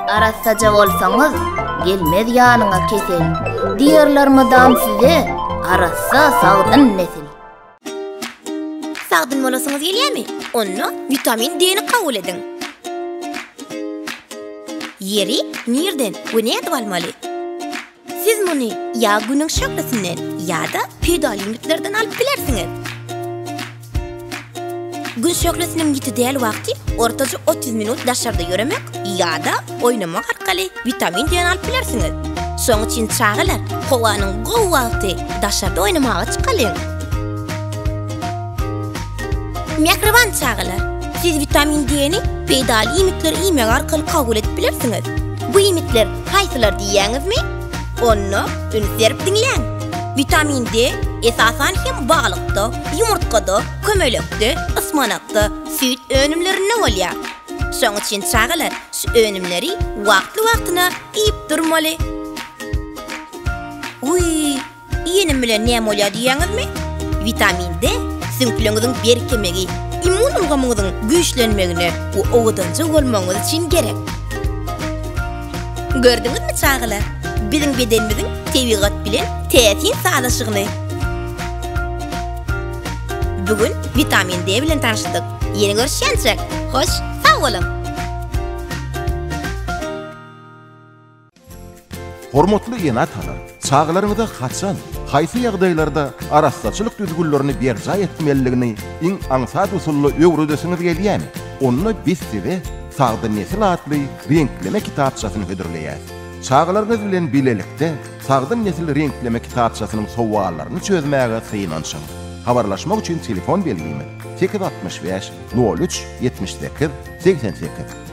Arassaja bolsaňyz, gelmez ýanyňa kesel. Diýerler mydam size, arassa sagdyn nesil. Sagdyn bolasyňyz gelýärmi? Onda witamin D-ni kabul ediň. Ýeri nirden we nädip almaly? Siz muny ýa Günüň şöhlesinden, ýa-da peýdaly iýmitlerden alyp bilersiňiz. Gün şöhlesiniň ýiti däl wagty ortaça 30 minut daşarda ýöremek ýa-da oýnamak arkaly witamin D-ni alyp bilersiňiz. Şonuň üçin çagalar, howanyň gowy wagty daşarda oýnamaga çykalyň. Mähriban çagalar, siz witamin D-ni peýdaly iýmitleri iýmek arkaly kabul edip bilersiňiz. Bu iýmitler haýsylar diýýäňizmi? Onda üns berip diňläň! Witamin D esasan hem balykda, ýumurtgada, kömelekde, ysmanakda, süýt önümlerinde bolýar. Şoň üçin çagalar şu önümleri wagtly-wagtyna iýip durmaly. Wiý! Iýenim bilen näme bolýar diýýäňizmi? Witamin D süňkleriňiziň berkemegi, immun ulgamyňyzyň güýçlenmegine we owadanja bolmagyňyz üçin gerek. Gördüňizmi çagalar, biziň bedenimiziň tebigat bilen täsin sazlaşygyny. Bu gün witamin D bilen tanyşdyk. Ýene görüşýänçäk, hoş sag boluň! Hormatly ene-atalar, çagalaryňyza haçan, haýsy ýagdaýlarda arassaçylyk düzgünlerini berjaý etmelidigini iň aňsat usulda öwredesiňiz gelýärmi? Onda biz size Sagdyn nesil atly reňkleme kitapçasyny hödürleýäris. Çagalaryňyz bilen bilelikde Sagdyn nesil reňkleme kitapçasynyň sowallaryny çözmäge synanyşyň. Habarlaşmak üçin telefon belgimiz, 865 03 78 88.